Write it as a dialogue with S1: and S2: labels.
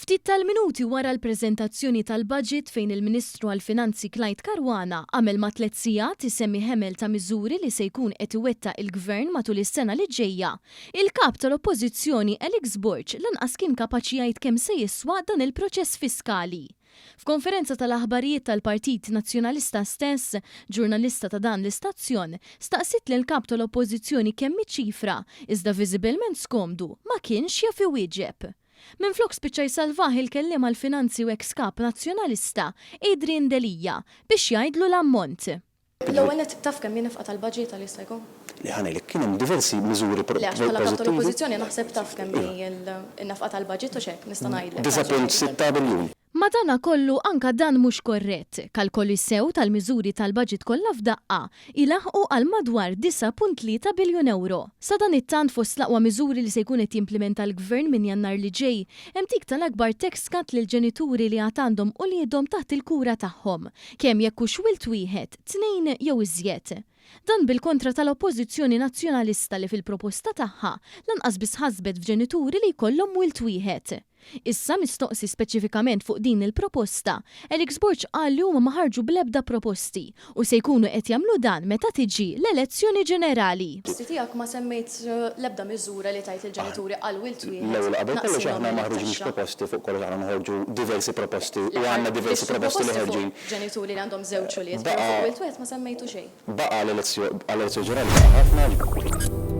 S1: Ftit tal-minuti wara l-preżentazzjoni tal-budget fejn il-Ministru għall-Finanzi Clyde Caruana għamel ma' tlett sigħat isemmi ħemel ta' miżuri li se jkun qed iwettaq il-Gvern matul is-sena li ġejja, il-Kap tal-Oppożizzjoni Alex Borg lanqas kien kapaċi jgħid kemm se jiswa dan il-proċess fiskali. F'konferenza tal-aħbarijiet tal-Partit Nazzjonalista stess, ġurnalista ta' dan l-istazzjon staqsiet lill-Kap tal-Oppożizzjoni kemm hi ċifra iżda viżibilment skomdu ma kienx jaf iwieġeb. Minflok spiċċa jsalvah il-kelliem għall-Finanzi u eks Kap Nazzjonalista, Adrian Delia, biex jgħidlu l-ammont.
S2: L-ewwel nett, taf kemm hi nefqa tal-baġit għal jista' jkun?
S3: Le, ħa ngħidlek, kien hemm diversi miżuri
S2: Le, għax bħala Kap tal-Oppożizzjoni naħseb taf kemm hi n-nefqa tal-baġit u x'hekk, nista' ngħidlek.
S3: 9.6 biljun.
S1: Madanakollu anka dan mhux korrett, kalkoli sew tal-miżuri tal-baġit kollha f'daqqa jlaħħqu għal madwar 9.3 biljun ewro. Sadanittant fost l-aqwa miżuri li se jkun qed jimplimenta l-Gvern minn Jannar li ġej hemm dik tal-akbar tax cut lill-ġenituri li għad għandhom uliedhom taħt il-kura tagħhom, kemm jekk hux wild wieħed, tnejn jew iżjed. Dan bil-kontra tal-Oppożizzjoni Nazzjonalista li fil-proposta tagħha lanqas biss ħasbet f'ġenituri li jkollhom wild wieħed. Issa, mistoqsi speċifikament fuq din il-proposta, Alex Borg qal li huma ma ħarġu bl-ebda proposti u se jkunu qed jagħmlu dan meta tiġi l-elezzjoni ġenerali.
S2: Fil-proposti tiegħek ma semmejt l-ebda miżura li tgħid lill-ġenituri għal wild wieħed
S3: L-ewwel u qabel kollox
S2: naqsilhom
S3: aħna ma ħriġniex
S2: it-taxxa.
S3: proposti fuq kollox aħna noħorġu diversi proposti
S2: Le
S3: u għandna
S2: ħar
S3: diversi
S2: ħriġtu
S3: proposti li
S2: proposti fuq
S3: ħerġin.
S2: ġenituri li għandhom żewġ ulied, però
S3: Baqa'
S2: fuq wild wieħed ma semmejtu xejn.
S3: Baqa' għall-elezzjoni ġenerali baqa' ħafna.